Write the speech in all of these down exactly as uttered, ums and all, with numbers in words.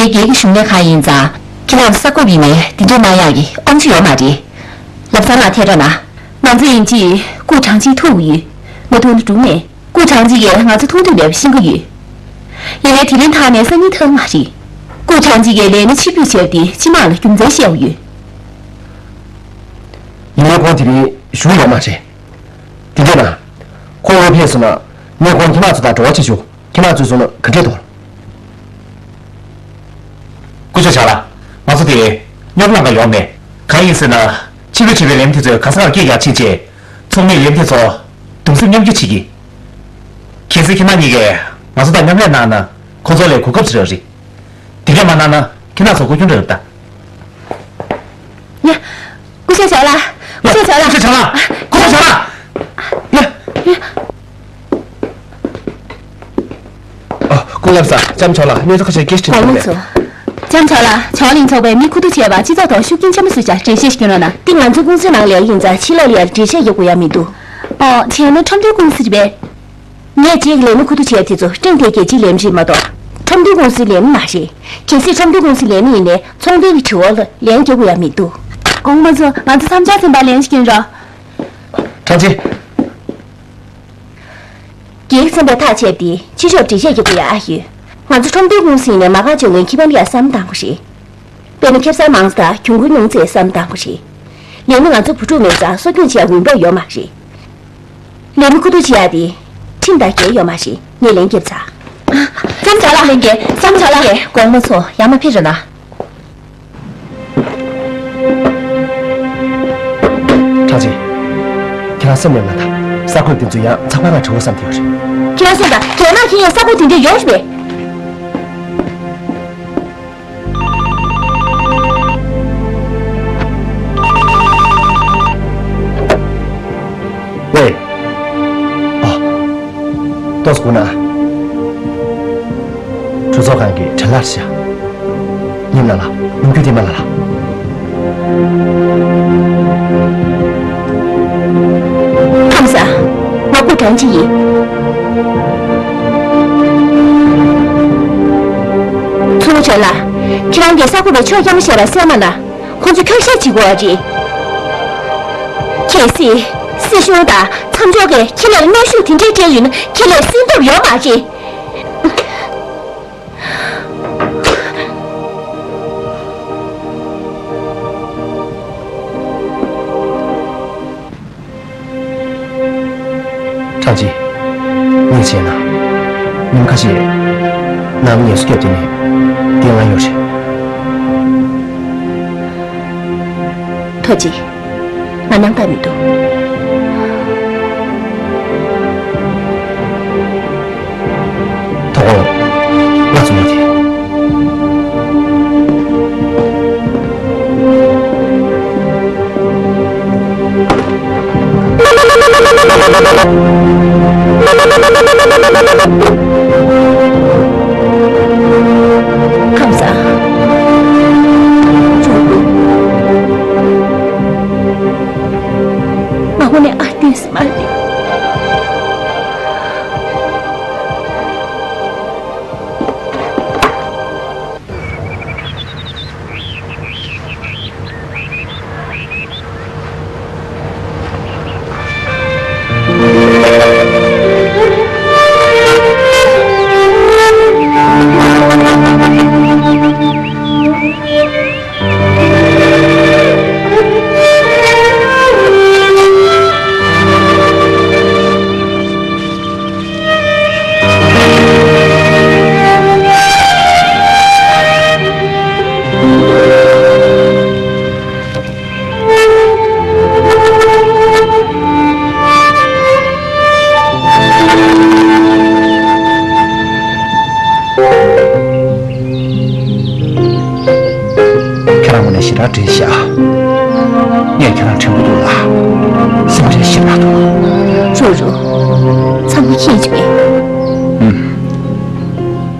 རྒྱལ་གྱི་གཞུང་ལས་ཁང་ཡིན་ཙང་ཁྱེད་རང་ས་ཁུག་ཡིན་ནས་འདི་འདྲ་གནང་ཡག་གི་དབང་ཆ་ཡོད་མ་རེད། ལབ་ས་ལ་ཐད་རོགས་གནང་། ང་ཚོ་ཡིན་གཅིག་སྐུ་དྲང་ཆེ་ཐུག་ཡོད། མ་ཐུག་ན་འགྲུབ་མེད། སྐུ་དྲང་ཆེ་གིས་ང་ཚོ་མཐོང་ཐོས་མེད་པ་ཤེས་ཀྱི་ཡོད། ཡིན་ནའི་དེ་རིང་ཐག་ནས་སང་ཉིན་ཐག་མ་རེད། སྐུ་དྲང་ཆེ་གིས་ལས་སྣེ་ཕྱིར་འབུད་བྱས་ཏེ་སྤྱི་དམངས་ལ་རྒྱུ་མཚན་བཤད་ཡོད། ཡིན་ནའི་ཁོང་དེ་རིང་བཞུགས་ཡོད་མ་རེད། དེ་འདྲ་ན། ཁོང་ལོ་ཕེབས་སོང་ན་ངས་ཁོང་ཁྱེད་རང་ཚོ་དང་འབྲེལ་བ་བྱེད་ཆོག་ཁྱེད་རང་ཚོས་གསུངས་ན་ག་འདྲས་འདུག་སྐུ་ཞབས་ཇག་ལགས། ང་ཚོ་དེ་རྙོག་གླེང་ག་ཡོང་མེད། གང་ཡིན་ཟེར་ན། ཕྱི་ལོགས་བྱེད་པའི་ལས་མི་དེ་ཚོས་ག་ས་གར་སྐད་རྒྱག་ཕྱིན་རྗེས། ཚོགས་མིས་ལས་མི་དེ་ཚོ་གདུང་སེམས་མཉམ་སྐྱེད་བྱེད་ཀྱི། གལ་སྲིད་ཁྱེད་རང་གཉིས་ཀས་ང་ཚོ་དང་མཉམ་ལས་གནང་ན་ཁོང་ཚོ་ལས་གོ་སྐབས་ཞིག་རག་རེད། དེ་འདྲ་མ་གནང་ན་ཁྱེད་རང་ཚོ་མགོ་སྐྱོན་འདྲ་རེད་ད། ཡ། སྐུ་ཞབས་ཇག་ལགས། སྐུ་ཞབས་ཇག་ལགས། སྐུ་ཞབས་ཇག་ལགས། སྐུ་ཞབས་ཇག་ལགས། ཡ། ཡ། ཨ། སྐུ་ངོ་ལགས་སོ། ལྕམ་ཇག་ལགས། གནས་ཚུལ་ཁ་ཤས་སྐད་ཆ་དྲིས་གོང་མ་ཡོད་ཚོ། ལྕམ་ཇག་ལགས། ཇའོ་ལིང་ཚོགས་པས་མི་མཁོ་སྤྲོད་བྱས་པ་སྤྱི་ཚོགས་ཐོག་ཤུགས་རྐྱེན་ཆེན་པོ་བཟོས་བྱས་འགྲེལ་བཤད་ཞིག་སྐྱོན་རོགས་གནང་། འདི་ང་ཚོའི་ཀུང་སིའི་ནང་ལ་ཡིན་ཙང་ཕྱི་ལོགས་ལ་ཡར་འགྲེལ་བཤད་རྒྱག་དགོས་ཡ་མི་འདུག་ཨོ། བྱས་ན་ཁྲོམ་སྡེའི་ཀུང་སི་རེད་པས། ངས་གཅིག་ལས་མི་མཁོ་སྤྲོད་བྱས་དེ་ཚོ་ཁྲིམས་དེ་གལ་ཆེའི་ལས་མི་རེད་མ་གཏོགས། ཁྲོམ་སྡེའི་ཀུང་སིའི་ལས་མི་མ་རེད། གལ་སྲིད་ཁྲོམ་སྡེའི་ཀུང་སིའི་ལས་མི་ཡིན་ནའི་ཚོང་དོན་གྱི་དྲི་བ་ལ་ལན་རྒྱག་དགོས་ཡ་མི་འདུག་གོང་མ་ཚོ། ང་ཚོ་མཚམས་འཇོག་ཚན་པར་ལན་ཞིག་སྐྱོན་རོགས། ཐང་ཆེན། སྒེར་ཚན་པས་ཐག་བཅད་དེ་ཕྱི་ཕྱོགས་འགྲེལ་བཤད་རྒྱག་དགོས་ཡ་ཨ་ཡོད། ང་ཚོ་ཁྲོམ་སྡེའི་ཀུང་སི་ཡིན་ནའི་མ་རྐང་གཅོད་མཁན་ཁེ་ཕན་ལ་ཡ་བསམ་བློ་བཏང་དགོས་རེད། དཔེར་ན་ཁེ་བཟང་མང་ཙམ་དང་གྱོང་གུན་ཉུང་ཙམ་བསམ་བློ་བཏང་དགོས་རེད། ལས་མི་ང་ཚོ་བུ་ཕྲུག་མེད་ཙང་གསོ་སྐྱོང་བྱེད་ཡ་འོས་འབབ་ཡོད་མ་རེད། ལས་མི་མཁོ་སྤྲོད་བྱེད་ཡ་དེ་ཁྲིམས་དང་འགལ་ཡོད་མ་རེད། ངས་ལན་བརྒྱབ་ཚར། ལྕམ་ཇག་ལགས། ལྷན་རྒྱས། ལྕམ་ཇག་ལགས། གོང་མ་ཚོ་ཡར་མར་ཕེབས་རོགས་གནང་། ཁྲང་ཅི། ཁྱེད་རང་སེམས་ནས་མ་ད། ས་ཁུག་དེ་ཚོ་ཡང་ཚགས་པར་ལ་བྲི་བ་བསམ་གྱི་ཡོད་རེད། ཁྱེད་རང་སེམས་དང་རྒྱ་ནག་གི་ཡང་ས་ཁུག་དེ་འདྲ་ཡོད་རེད་པས། ཝེ། ཨ། ཏོག་ཙམ་སྒུག་ན། གྲོས་ཚོགས་ཁང་གི་དྲིལ་ལར་བཞག་ཉིན་ལ་ལ། ནམ་རྒྱུན་དེ་མ་ལ་ལ། ཁམས་བཟང་། ང་སྐུ་དྲང་ཅི་ཡིན། ཚུར་བྱོན་ལ། ཁྱེད་རང་གིས་གསར་འགོད་པའི་ཕྱོགས་སྐྱོང་བྱས་པ་གསན་མ་ན། ཁོང་ཚོ་འཁྱོག་བཤད་བྱེད་དགོས་པ་རེད། གལ་སྲིད་སྲིད་གཞུང་དང་མཚམས་འཇོག་གིས་ཁྱེད་ལ་གནོན་ཤུགས་དེ་འདྲའི་སྤྲད་ཡོད་ན་ཁྱེད་ལ་སེམས་སྟོབས་ཡོད་མ་རེད། ཁྲང་ཅི། ངས་བྱས་ན། ཉིན་ཁ་ཤས་ནང་ངལ་གསོ་བརྒྱབ་བསྡད་ནས་བསྡད་དགོས་ཡོད་རེད། ཐུགས་རྗེ་ཆེ། ང་སྣང་དག་མི་འདུག་ཐོག་ང་ཚོ་མ་དེ། ཁམས་བཟང་། ང་དངོས་གནས་ཨ་བསྟན་ས་མ་རེད། ཁྱེད་རང་ངོ་ནས་ཞེ་དྲག་བཀྲིན་ཤག་ངས་ཁྱེད་རང་དྲན་གྱི་འདུག་ལ། སེམས་ཁྲལ་ཞེ་དྲག་འདུག་རུ་རུ། ཚང་མ་ཤེས་བྱུང་ངས། ཨུམ།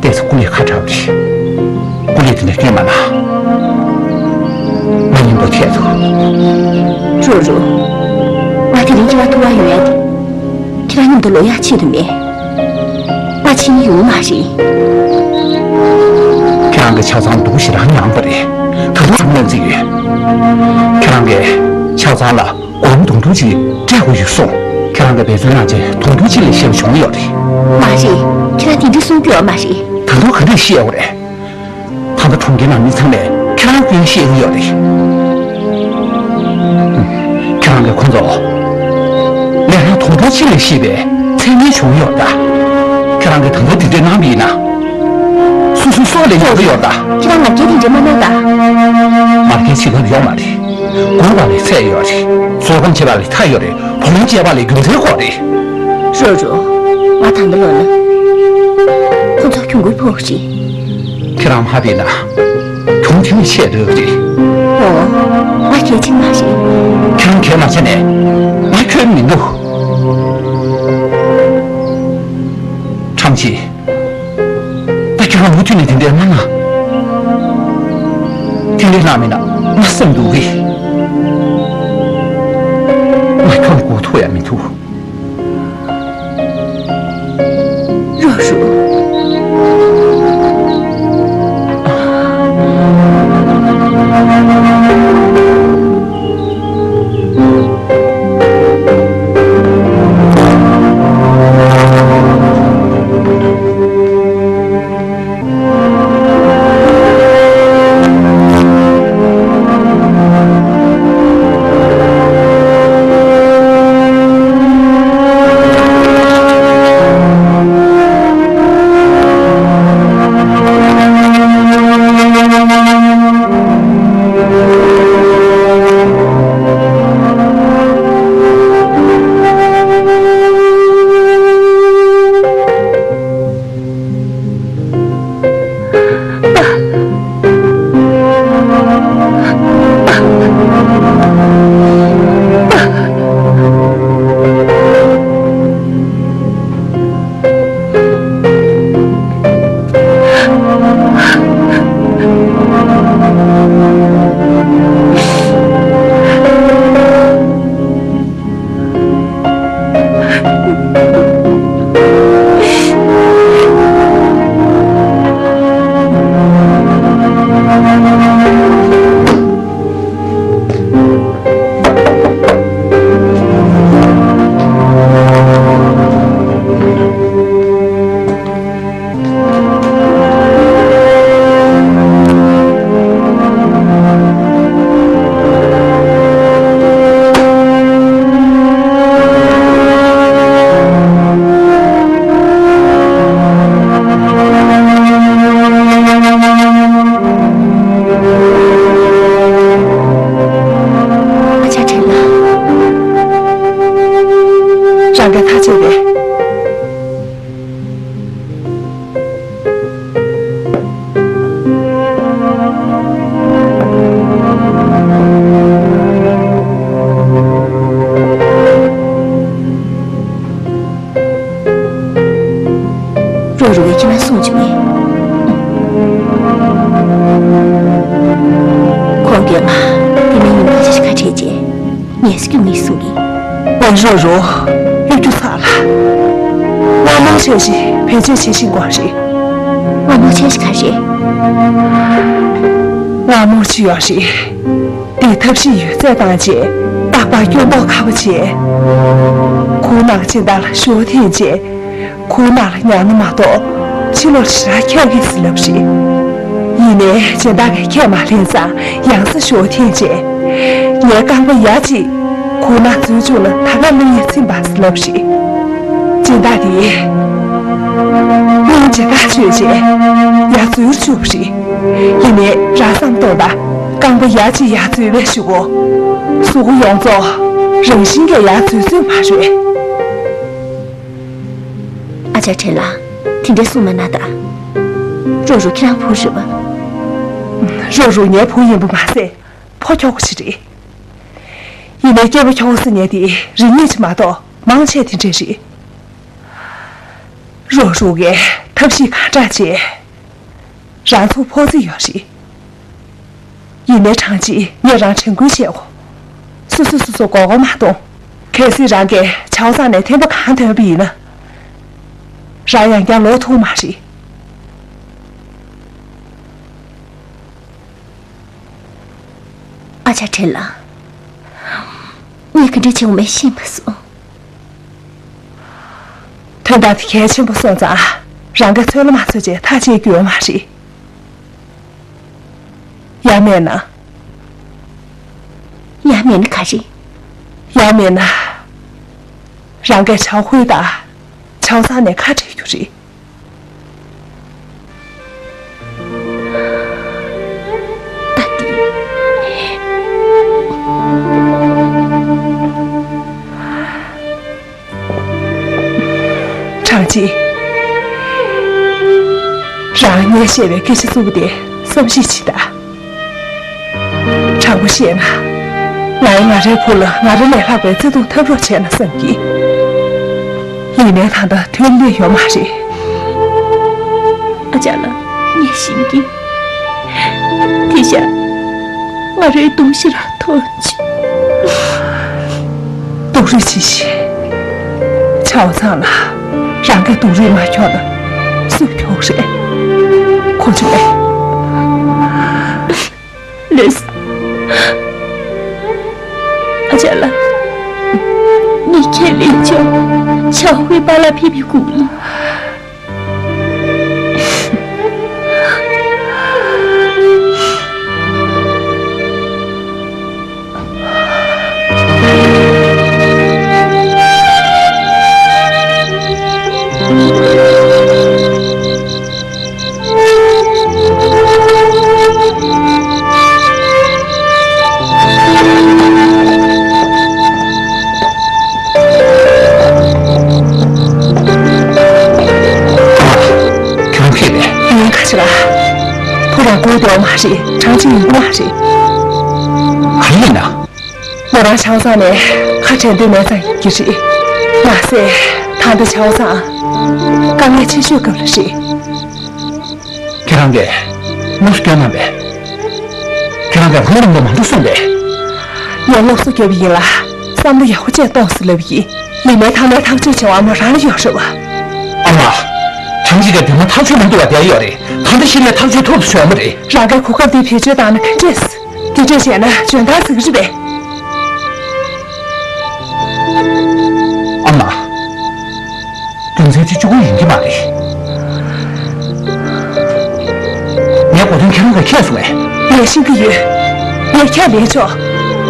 ཏོག་ཙམ་སྐུ་ལས་ཁག་དྲགས་པ་རེད། སྐུ་ལས་དེ་འདྲ་སྐྱོན་མ་གནང་། ང་མཉམ་དུ་ཁྱེད་ཚོ། རུ་རུ། ང་དེ་རིང་ཁྱེད་རང་ཐུག་པར་ཡོང་ཡ་དེ། ཁྱེད་རང་མཉམ་དུ་ལོག་ཡག་ཆེད་དུ་མེད། ང་ཕྱིན་ཡོང་མ་རེད། ཁྱེད་ རང་གི་ཆ་ཚང་སྡུག་ཞེ་དྲག་མྱངས་པ་རེད། ད་དུང་ཚང་ལ་འཛིན་ཡོད། ཁྱེད་རང་གི་ཆ་ཚང་ལ་སྒོར་མོ་དུང་ཕྱུར་གཅིག་སྤྲད་དགོས་ཡོད་གསུངས། ཁྱེད་རང་གི་འབད་བརྩོན་གནང་བྱས་དུང་ཕྱུར་གཅིག་ལས་བཤད་པ་བྱུང་ཡོད་རེད། མ་རེད། ཁྱེད་རང་དེ་འདྲ་གསུང་རྒྱུ་ཡོད་མ་རེད། ད་དུང་ག་འདྲས་བཤད་ཡོད་རེད། ད་ལྟ་གྲོང་ཁྱེར་ནང་མི་ཚང་མས་ཁྱེད་རང་སྐྱོན་བཤད་ཀྱི་ཡོད་རེད། ཁྱེད་རང་གིས་ཁོ་ཚོ་ལས་རང་དུང་ཕྱུར་གཅིག་ལས་བཤད་པའི་མཚན་སྙན་བྱུང་ཡོད་ད། ཁྱེད་རང་གིས་ད་དུང་དེ་འདྲས་གནང་བ་ཡིན་ན། སོ་སོའི་སྲོག་ལས་ཉེན་ཁ་ཡོད་ད། ཁྱེད་རང་ང་རྒྱལ་དེ་འདྲས་མ་གནང་ད། ང་རྒྱལ་བྱེད་ཐབས་ཡོད་མ་རེད། དགོས་པ་ལས་ཚད་ཡོད་རེད། ཚོད་བགམ་བྱེད་པ་ལས་མཐའ་ཡོད་རེད། བུ་ལོན་འཇལ་བ་ལས་རྒྱུ་མཚན་ཁོག་རེད། རོ་རོ། ང་ད་ལྟ་ལོག་ན། ཁོ་ཚོ་གྱོང་གུན་ཕོག་རེད། ཁྱེད་རང་མ་བྱས་ན། གྱོང་དེ་ནི་ཆད་འགྲོ་གི་རེད། འོ། ང་གལ་ཆེན་མ་རེད། ཁྱེད་རང་གལ་མ་ཆེ་ནས། ང་ཁྱོད་མི་འདུག་ཁྲམ་ཆེ། ད་ཁྱེད་རང་མུ་མཐུད་ནས་དེ་འདྲའི་མ་གནང་། དེ་འདྲའི་གནང་མེད་ན་ང་སེམས་སྡུག་གི། ང་ཁྱོད་ལ་གོ་ཐུབ་ཡ་མི་འདུག་རོ་རོ། ཨ་ཅག་ཁྲེན་ལགས། རང་ག་ཐག་བཅད་པས། རོ་རུ་བས་ཁྱེད་རང་གསུང་བྱུང་ངས། ཁོང་གིས་ང་དེ་ནས་ཉིན་ཁ་ཤས་ཤིག་ཁ་བྲལ་རྗེས་ངལ་གསོ་རྒྱུ་ཡིན་གསུང་གི། ཨོ་རོ་རུ། གཡོ་སྒྱུ་ཚར་ལ། ང་མང་ཆེ་ཞིག་བེད་སྤྱོད་བྱེད་བཞིན་གོ་རེད། ང་མང་ཆེ་ཞིག་ག་རེད། ང་མང་ཆེ་ཡོད་རེད། དེ་ཐབས་ཤེས་ཡོད་ཚད་བཏང་རྗེས་རྟག་པར་སྐྱོན་འདོགས་ཁ་པོ་བྱས། ཁོང་ནང་སྦྱིན་བདག་ལ་ཞོ་འཐེན་རྗེས། ཁོང་ནང་ལ་ཉར་ན་མ་གཏོགས་ཕྱི་ལོགས་ཞེ་དྲག་ཁྱབ་ཀྱི་ཟེར་ལབ་རེད། ཡིན་ནའི་སྦྱིན་བདག་གིས་ཁས་མ་ལེན་ཙང་ཡང་སེ་ཞོ་འཐེན་རྗེས། ངའི་རྐང་པ་ཡ་གཅིག་ཁོང་ནང་འཛུལ་བཅུག་ལ་ད་ག་ལུས་ཡིད་ཚིམ་པ་ཟེར་ལབ་རེད། སྦྱིན་བདག་དེས་སྙིང་རྗེ་ཐག་ཆོད་རྗེས་ཡར་འཛུལ་བཅུག་པ་རེད། ཡིན་ནའི་རང་བསམ་གཏོང་དང་། རྐང་པ་ཡ་གཅིག་ཡར་འཛུལ་བའི་གཞུག་གུ། གཟུགས་པོ་ཡོངས་རྫོགས་རང་བཞིན་གྱིས་ཡར་འཛུལ་ཚུལ་མ་རེད། ཨ་ཅག་ཁྲེན་ལགས། དེ་འདྲའི་གསུང་མ་གནང་ད། རོ་རུ་ཁྱེད་རང་བུ་རེད་པ། རོ་རུ་ངའི་བུ་ཡིན་པ་མ་ཟད་ཕོ་ཁྱོ་ག་ཅིག་རེད། ཡིན་ནའི་སྐྱེས་པ་ཁྱོ་ག་ཟེར་མཁན་དེ་རིགས་ངེས་ཅིག་མ་གཏོགས་མང་ཆེ་དེ་འདྲས་རེད། རོ་རུ་གིས་ཐབས་ཤེས་གང་དྲག་བྱས། རང་ཚུགས་ཕོག་རྩིས་ཡོད་རེད། ཡིན་ནའི་གྲངས་ཅིག་ངས་རང་དྲན་སྐུལ་བྱས་གོ། སོ་སོས་སོ་སོ་མགོ་སྐོར་མ་གཏོང་། གལ་སྲིད་རང་གིས་བྱའོ་ཚང་ནས་ཐེམ་པ་གང་ཐོན་པ་ཡིན་ན། རང་ཡང་བསྐྱར་ལོག་ཐུབ་མ་རེད། ཆ་ཁྲེལ་ལ། ངས་ག་འདྲ་བྱེད་འོང་མེད་ཤེས་མ་སོང་། དོན་དག་དེ་གལ་ཆེན་པོ་སོང་ཙང་། རང་གིས་ཚོད་ལ་མ་ཚོད་ཅེས་ཐག་བཅད་རྒྱུ་ཡོད་མ་རེད། ཡང་མིན་ན། ཡང་མིན་ན་ག་རེ། ཡང་མིན་ན། རང་གིས་ཆའོ་ཧུའེ་དང་ཆའོ་ཚང་ནས་ཁ་བྲལ་རྒྱུ་རེད། ད་དེ། ཁྲང་ཅི། རང་ངས་བཤད་པའི་སྐད་ཆ་རྩུབ་པོ་དེ་བསམ་གཞིག་བྱེད་དང་། དྲང་པོ་བཤད་ན། ང་ཡིས་ང་རའི་བུ་ལ་ང་རང་ལས་ལྷག་པའི་བརྩེ་དུང་ཐོབ་རོགས་བྱས་ན་བསམ་གྱི། ཡིན་ནའི་ད་ལྟ་ཐོན་ལས་ཡོད་མ་རེད། ཨ་ཅག་ལགས། ངས་ཤེས་ཀྱི། དེ་བཞག་ང་རའི་གདུང་ཤེས་ར་ཐོན་ཅིག་སྡུག་རུས་བྱེད་ཤིག་ཆའོ་ཚང་ལ་རང་གིས་སྡུག་རུས་མ་ཁྱོག་ན་སུས་ཁྱོག་རེད། གོ་བྱུང་ངས། ལགས་སོ། ཨ་ཅག་ལགས། ངས་ཁས་ལེན་ཆོག་ཆའོ་ཧུའེ་པཱ་ལགས་ཕེབས་པའི་གོང་ལ། ཁྱོད་རང་ཕེབས་པས། ངས་ཁ་ཆེ་ལ། ཕོ་བྲང་སྒུག་འདོད་མ་རེད། གྲངས་ཅི་ཡོང་མ་རེད། ག་རེ་ཡིན་ན། མོ་རང་ཆའོ་ཚང་ནས་ཁ་བྲལ་འདོད་མེད་ཙང་ཡིན་གྱི་རེད། མ་ཟད་ད་ལྟ་ཆའོ་ཚང་དཀའ་ངལ་ཆེ་ཤོས་སྐབས་ལ་རེད། ཁྱེད་རང་གིས་དངོས་སུ་སྐྱོན་གནང་པས། ཁྱེད་རང་གིས་ཧོན་རིང་པོ་མང་པོ་གསུངས་པས། ངས་སློབ་གསོ་བརྒྱབ་པ་ཡིན་ལ། བསམ་བློ་ཡག་པོ་བྱས་གཏོང་ཟེར་ལབ་ཡིན། ཡིན་ནའི་ཐ་མའི་ཐག་གཅོད་བྱེད་པ་མོ་རང་ལ་ཡོད་རེད་བ། ཨ་མ། ཁྲང་ཅི་གིས་དེ་སྔ་ཐག་གཅོད་མ་ཐུབ་པ་བསྡད་ཡོད་རེད། ད་ལྟ་གཞི་ནས་ཐག་གཅོད་ཐུབ་ཐུབ་བྱུང་བ་རེད། རང་གིས་གོ་སྐབས་འདི་བེད་སྤྱོད་བཏང་ན་ག་འདྲས། དེ་འདྲས་བྱས་ན་འཇོན་ཐང་ཟིག་རེད་པས། ཨ་མ། རྒྱུ་མཚན་དེ་གཅིག་པོ་ཡིན་གྱི་མ་རེད། ངས་གོ་དོན་ཁྱེད་རང་གིས་མཁྱེན་སོང་ངས། ངས་ཤེས་ཀྱི་ཡོད། ངས་ཁས་ལེན་ཆོག་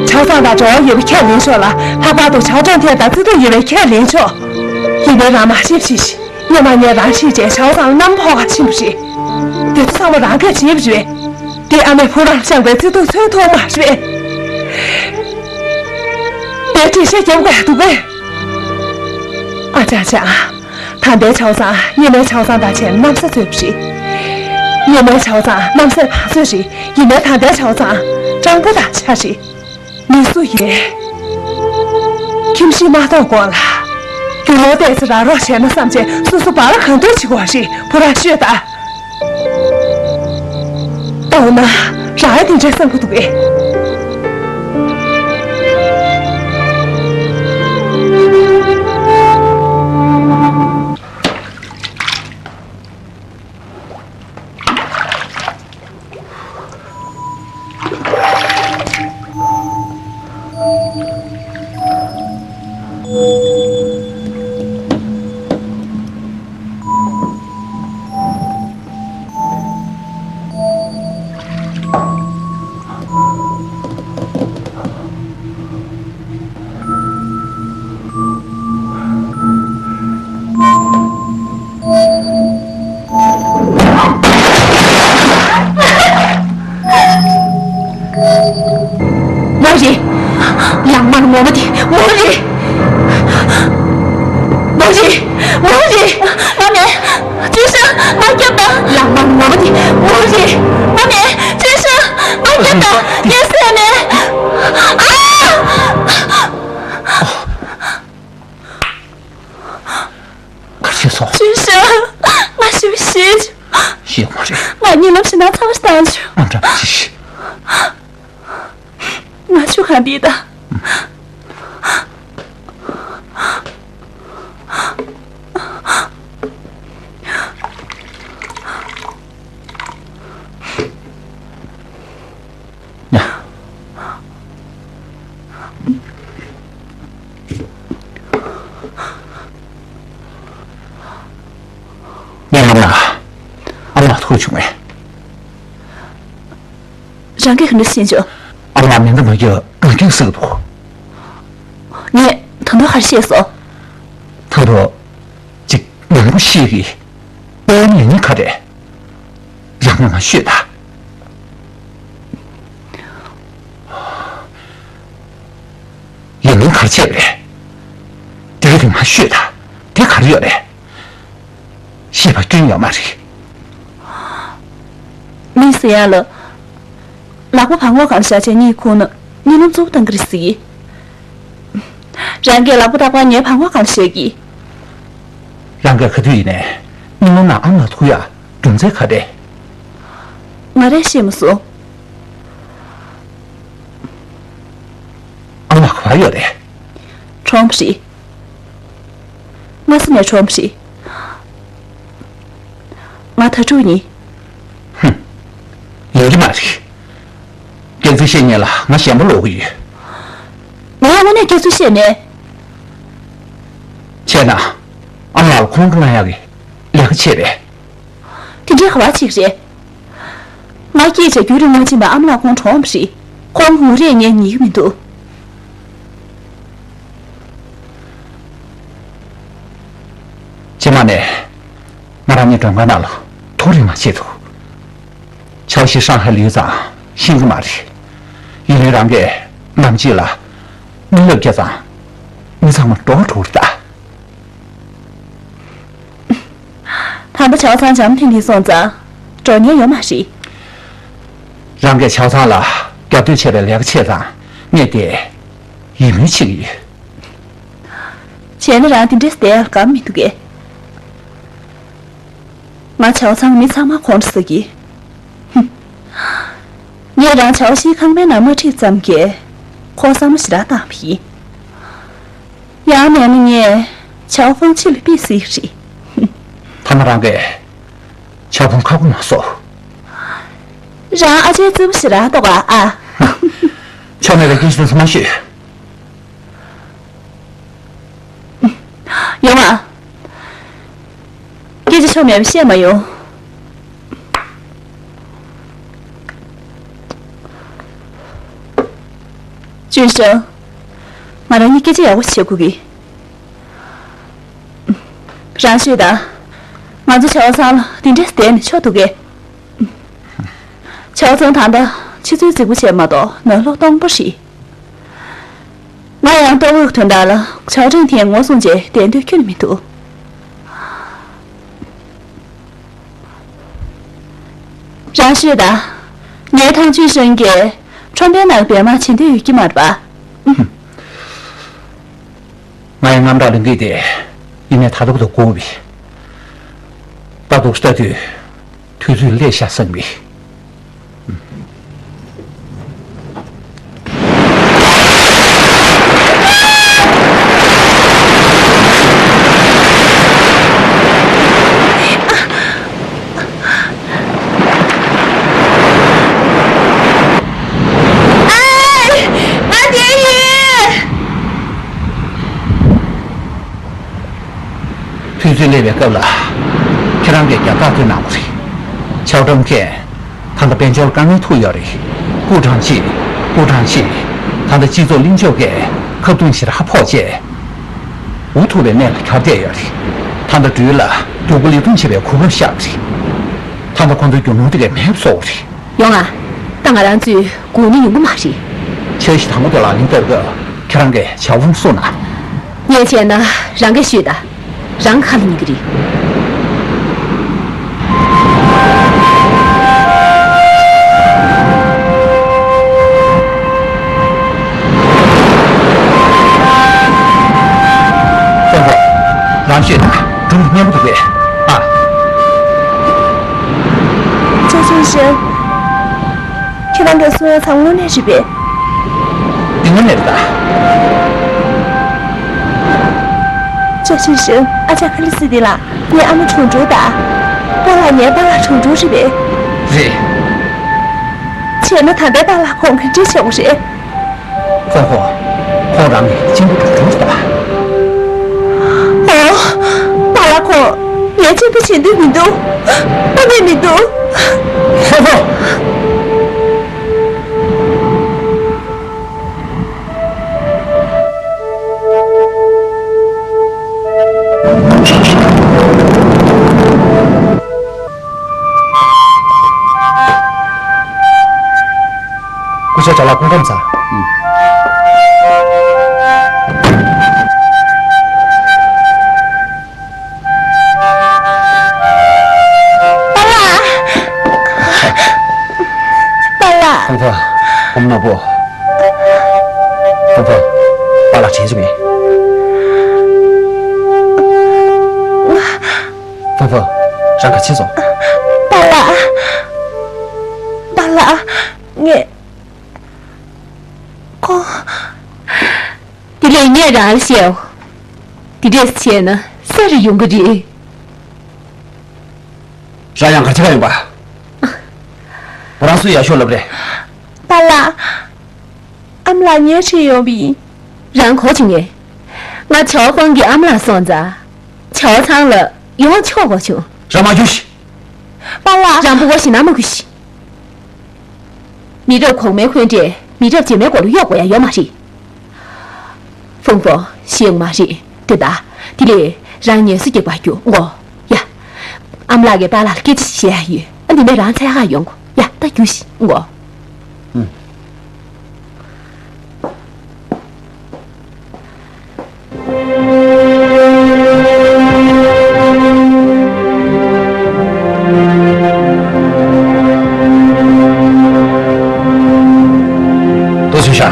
ཆའོ་ཚང་དང་འབྲེལ་བ་ཡོད་པ་ཁས་ལེན་ཆོག་ལ། ལྷག་པར་དུ་ཆའོ་ཀྲང་ཐེན་དང་བརྩེ་དུང་ཡོད་པ་ཁས་ལེན་ཆོག་ཡིན་ནའི་རང་མ་ཤེས་ཤིག་སྔོན་མ་ངས་རང་ཤེས་བྱས་ཆའོ་ཚང་རྣམ་ཕོག་ག་ཕྱིན་པ་རེད། དེ་ཚོ་ཚང་མ་རང་གིས་བྱས་པ་རེད། དེ་ཨ་མས་ཕོ་བྲང་བཅངས་པའི་བརྩེ་དུང་མཚོན་ཐུབ་མ་རེད། དེ་འགྲེལ་བཤད་རྒྱབ་དགོས་འདུག་གས། ཨ་ཅག་ཅག་ད་ལྟའི་ཆའོ་ཚང་སྔོན་མའི་ཆའོ་ཚང་དང་བྱས་ན་གནམ་ས་རྩོད་པ་རེད། སྔོན་མའི་ཆའོ་ཚང་གནམ་སའི་བང་མཛོད་རེད། ཡིན་ནའི་ད་ལྟའི་ཆའོ་ཚང་སྤྲང་པོ་དང་ཆ་རེད། མི་སུ་ཡིན། ཁྱིམ་གཞིས་མ་གཏོགས་གོང་ལ། རྒྱུ་ནོར་ཏོག་ཙམ་རག་རོགས་བྱས་ན་བསམ་བྱས་སོ་སོ་བར་གང་འདོད་བྱེད་དགོས་པ་རེད། ཕོ་བྲང་ཤོད་དང་། ད་འོ་ན་རང་ཡང་དེ་འདྲའི་བསམ་གྱི་འདུག་གས། མོ་རེད། ལག་དམར་ངོ་མ་དེ་མོ་རེད། མོ་རེད། མོ་རེད། ང་མེད། ཅུན་ཧྲི། ང་རྒྱབ་དང་། ལག་དམར་ངོ་མ་དེ་མོ་རེད། ང་མེད། ཅུན་ཧྲི། ང་རྒྱབ་དང་། ངས་བསད་མེད། ཨ། ག་རེ་བྱས་སོང་། ཅུན་ཧྲི། ང་ཞེ་པོ་ཞེད། ཞེད་མ་རེད། ང་གཉིད་ལམ་ཞེ་དྲག་ཚ་བ་ཞིག་བཏང་བྱུང་། ཨ་འདྲ་མ་བྱེད་ཤིག་ང་ཆུ་གང་བསྡད་དང་། ཡ། བྱུང་བས། རང་གིས་ག་འདྲ་ཤེས་བྱུང་། ཨ་མ་མེ་མདའ་མ་རྒྱག་ང་རྒྱག་ཟེར་གི་འདུག་ངས་ད་དུང་ག་རེ་བཤད་སོང་། ད་དུང་ཅིག་མང་པོ་ཤེས་གི། ཨེ་ནས་ནི་ག་རེ། རང་ང་ཤོད་ད། ཡིན་ནའི་ག་རེ་བྱས་པ་རེད། དེ་ག་དེ་ང་ཤོད་ད། དེ་ག་རེ་ཡོད་རེད། ཤེས་པ་སྐྱོན་ཡོད་མ་རེད། མིས་ཟེར་ཡ་ལ། ལག་པ་བར་ངོ་གང་བཞག་བྱས་གཉིད་ཁུག་ན་གཉིད་ལམ་རྩུབ་བཏང་གི་རེད་ཟེར་གི། རང་གིས་ལག་པ་རྟག་པར་ངའི་བར་ངོ་གང་བཞག་གི། རང་གིས་ག་དུས་ཡིན་ནའི་གཉིད་ལམ་ནང་ཨ་མ་ལ་ཐུག་ཡ་རྒྱུ་མཚན་ག་རེ། ང་རས་ཤེས་མ་སོང་། ཨ་མ་ག་པར་ཡོད་རེད། གྲོངས་པ་རེད། སྔ་ས་ནས་གྲོངས་པ་རེད། ང་དྭ་ཕྲུག་ཡིན། ཧུམ། ཡིན་གྱི་མ་རེད། སྐྱེ་ཚུལ་བཤད་མཁན་ལ་ང་ཞེན་པ་ལོག་གི་ཡོད། ངས་དངོས་གནས་སྐྱེ་ཚུལ་བཤད་མེད། བྱས་ན། ཨ་མ་ལགས་ལ་ཁོང་ཁྲོ་ལངས་ཡག་གི་ལས་ཀ་བྱས་པས། དེ་འདྲའི་ག་བ་ཅིག་རེད། ང་སྐྱེས་བྱས་རྒྱུན་རིང་མ་ཕྱིན་པར་ཨ་མ་ལགས་ཁོང་གྲོངས་པ་རེད། ཁོང་ངུ་རེས་ངས་ཉན་གྱི་མི་འདུག་རྗེས་མ་ནས་ང་རང་གཉིས་མགྲོན་ཁང་ནང་ལ་ཐོ་རེངས་མ་བྱེད་དོ། ཆའོ་ཞི་ཧྲང་ཧའེ་ལ་ཡོད་ཙང་ཤེས་ཀྱི་མ་རེད། ཡིན་ནའི་རང་གིས་ནམ་ཕྱེད་ལ་མི་ལབ་རྒྱག་ཙང་མི་ཚང་མ་འདྲོག་འགྲོ་གི་རེད་ད། ད་ལྟ་ཆའོ་ཚང་འཇམ་ཐིང་ཐིང་སོང་ཙང་འགྲོ་ཉེན་ཡོད་མ་རེད། རང་གིས་ཆའོ་ཚང་ལ་རྒྱབ་གཏོད་བྱས་པའི་ལས་ཀ་བྱས་ཙང་ངས་དེ་ཡིད་སྨོན་བྱེད་ཀྱི་ཡོད། བྱས་ན་རང་དེ་འདྲས་བསྡད་ཡག་དགའ་མི་འདུག་གས། ང་ཆའོ་ཚང་མི་ཚང་མ་ཁོང་ཁྲོ་ཟ་གི། ཧུམ། ངས་རང་ཆའོ་ཞིའི་ཁང་པའི་ནང་མ་ཁྲིད་ཙམ་གྱིས་ཁོ་བསམ་བློ་ཞེ་དྲག་བཏང་བ་ཡིན། ཡང་མིན་ན་ངས་ཆའོ་ཧྥང་ཕྱི་ལ་ཕུད་སྲིད་རེད། ཐ་ན་རང་གིས་ཆའོ་ཧྥང་ཁ་སྐོམ་མ་བཟོ། རང་ཨ་ཅེ་རྩེ་པོ་ཞེ་དྲག་འདུག་ག་ཨ། ཆོ་མེད་པའི་སྐད་ཆ་དེ་ཚོ་མ་ཤོད། ཡོང་ཨ། སྐད་ཆ་ཆོ་མེད་པ་བཤད་མ་ཡོང་། ཅུན་ཧྲང་། ང་རང་གཉིས་སྐད་ཆ་ཡག་པོ་བྱེད་དགོས་ཀྱི། རང་ཤོད་དང་། ང་ཚོ་ཆའོ་ཚང་ལ་འདི་འདྲས་བསྡད་ནས་ཆོ་འདུག་གས། ཆའོ་ཚང་ད་ལྟ་ཕྱི་ཚུལ་རྫིག་པོ་བྱས་མ་གཏོགས་ནང་བློ་སྟོང་པ་རེད། ང་ཡང་ཏོག་དབུས་དོན་དག་ལ་ཆའོ་ཀྲེང་ཐིང་ངོ་སྲུང་བྱས་བསྡད་འདོད་ཁྱོན་ནས་མི་འདུག་རང་ཤོད་དང་། ངའི་ཐང་ཆུན་ཧྲེང་གིས་ཁྲོམ་པའི་ནང་བེར་མ་བྱེད་འདོད་ཡོད་ཀྱི་མ་རེད་པ། ང་ཡི་དངངས་སྐྲག་ལས་འགུལ་དེ་ཡིན་ནའི་ད་ལྟ་བར་དུ་འགོར་བས། ད་དུང་ལྟ་དུས། དུས་ཚོད་སླེབས་ཤག་བསམ་གི། ཨའི། ང་འདིར་ཡིན། དུས་ཚོད་སླེབས་པའི་སྐབས་ལ། ཁྱེད་རང་གིས་རྒྱབ་ཐག་ཐུག་གནང་དགོས་རེད། ཆའོ་ཀྲང་ཁེན། ད་ལྟ་དཔལ་འབྱོར་དཀའ་ངལ་ཐུག་ཡོད་རེད། ཀུའུ་ཀྲང་ཅི། ཀུའུ་ཀྲང་ཅི། ད་ལྟ་སྤྱི་ཚོགས་གླེང་ཕྱོགས་ཀྱི་ཁ་བརྡུང་ཞེ་དྲག་ཕོག་བྱས། འུ་ཐུག་པའི་གནས་ལ་གྱར་བསྡད་ཡོད་རེད། ད་ལྟ་འགྲུལ་ལ་སྡུག་པོ་ལས་དོན་བྱེད་པའི་གོ་སྐབས་ཤར་བ་རེད། ད་ལྟ་ཁོ་ཚོའི་རྒྱུ་ནོར་དེ་གས་མེད་པ་བཟོ་དགོས་རེད། ཡོང་ཨ། ད་ང་རང་ཚོས་སྒུག་ནས་ཡོང་གི་མ་རེད། ཆའོ་ཞི་དང་པོ་དེ་ལག་ལེན་བསྟར་སྐབས་ཁྱེད་རང་གིས་ཆའོ་ཧྥང་གསུངས་ན། ངས་བྱས་ན་རང་གིས་ཤོད་ད། རང་ཁ་ལ་ཉན་གི་རེད། ཙོང་ཧོ། རང་ཤོད་ད། སྒྲུང་སྙན་པོ་འདུག་པས། ཨ། ཅོ་ཅུན་ཧྲེང་། ཁྱེད་རང་གིས་གསུང་ཡ་ཚང་དངོས་གནས་རེད་པས། དེ་དངོས་གནས་རེད་ད། ཅོ་ཅུན་ཧྲེང་། ཨ་ཅག་ཁ་ལི་སི་དེ་ལ་ངའི་ཨ་མ་གྲོངས་འགྲོ་ད། པཱ་ལགས་ངའི་པཱ་ལགས་གྲོངས་འགྲོ་རེད་པས། རེད། བྱས་ན་ད་ལྟའི་པཱ་ལགས་ཁོང་ག་འདྲས་བྱེད་དགོས་རེད། ཙོང་ཧོ། ཁོང་རང་གི་གཅེན་པོ་གྲོངས་འགྲོ་ད། ཨོ། པཱ་ལགས་ཁོང་ངའི་གཅེན་པོ་བྱེད་འདོད་མི་འདུག་དངོས་གནས་མི་འདུག་ཧོ་ཧོ། སྐུ་ཞབས་ཅ་ལག་སྐུ་ཁམས་བཟང་། ཨུམ། པཱ་ལགས། པཱ་ལགས། ཧྥང་ཧྥང་། ཨོམ་ནོར་བུ། ཧྥང་ཧྥང་། པཱ་ལགས་དྲན་བྱུང་ངས། ཧྥང་ཧྥང་། རང་ག་ཕྱིན་སོང་། པཱ་ལགས། པཱ་ལགས། ངས། ཁོ། དེ་ལས་ངས་རང་ལ་བཤད་འོ། དེ་འདྲས་བྱས་ན་ས་རུ་ཡོང་གི་རེད། རང་ཡང་གར་ཆ་ག་ཡོང་པ། མོ་རང་སུ་ཡག་ཤོས་ལབ་རེད། པཱ་ལགས། ཨ་མ་ལགས་ཉལ་ཁྲིད་ཡོང་བ་ཡིན། རང་གོ་བྱུང་ངས། ང་ཆའོ་ཧྥང་གི་ཨ་མ་ལགས་སོང་ཙང་། ཆའོ་ཚང་ལ་ཡོང་ཆོག་གོ་བྱུང་། རང་མ་རྒྱུགས་ཤིག་པཱ་ལགས། རང་པོ་གོ་ཞིག་ན་མ་གུ་ཤིག་མི་རབས་གོང་མའི་འཁོན་འགྲས་མི་རབས་རྗེས་མའི་མགོ་ལ་གཡོག་དགོས་ཡ་ཡོད་མ་རེད། ཧྥུང་ཧྥུང་། ཤེས་ཡོང་མ་རེད་དེ་ད། དེ་ལས་རང་ངལ་གསོ་རྒྱག་པར་རྒྱུགས་འོ། ཡ། ཨ་མ་ལགས་ཀྱིས་པཱ་ལགས་ལ་སྐད་ཆ་ཞིག་བཤད་ཡ་ཡོད། ཨ་འདི་ནས་རང་ཚ་ཡག་ག་ཡོང་གོ། ཡ་ད་རྒྱུགས་ཤིག་འོ། ཨུམ། ཏོ་ཚུན་ཤ།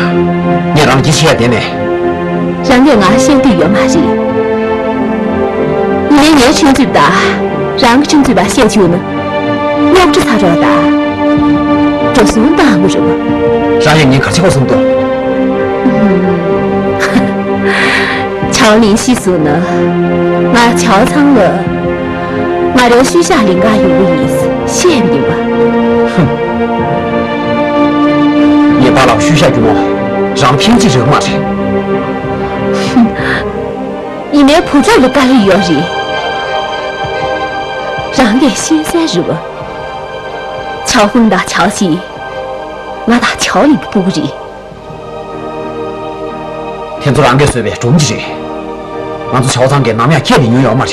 ངས་རང་གི་ཆེ་ཡ་དེ་ནས། རང་གིས་ང་བཤད་འདོད་ཡོད་མ་རེད། ཡིན་ནའི་ངའི་ཆུང་མཛེས་པ་དང་རང་གི་ཆུང་མཛེས་པ་བཤད་བཅུག་ན། རྙོག་དྲ་ཚ་རོགས་དང་། འགྲོ་སོང་བཏང་དགོས་རེད་པ། རང་ཡང་ངས་ག་ཚོད་གོ་སོང་འདུག་ཆའོ་ལིན་ཤི་སོང་ན། ང་ཆའོ་ཚང་ལ། ང་རའི་ཤུལ་བཞག་ལེན་ག་ཡོང་གི་ཡིན་བཤད་པ་ཡིན་པ། ཧུམ། ངས་པཱ་ལགས་ཤུལ་བཞག་རྒྱུ་ནོ། རང་ཕན་ཅི་རེད་མ་རེད། ཧུམ། ཡིན་ནའི་བུ་ཕྲུག་ལ་དཀའ་ལས་ཡོད་རེད། རང་གིས་ཤེས་གསལ་རེད་པ། ཆའོ་ཧྥུང་དང་ཆའོ་ཞི། ང་དང་ཆའོ་ལིན་གྱི་སྤུ་གུ་རེད། དེ་ཚོ་རང་གིས་བཟོས་པའི་སྒྲོམ་གྱི་རེད། ང་ཚོ་ཆའོ་ཚང་གིས་ནམ་ཡང་ཁས་ལེན་མྱོང་ཡོད་མ་རེད།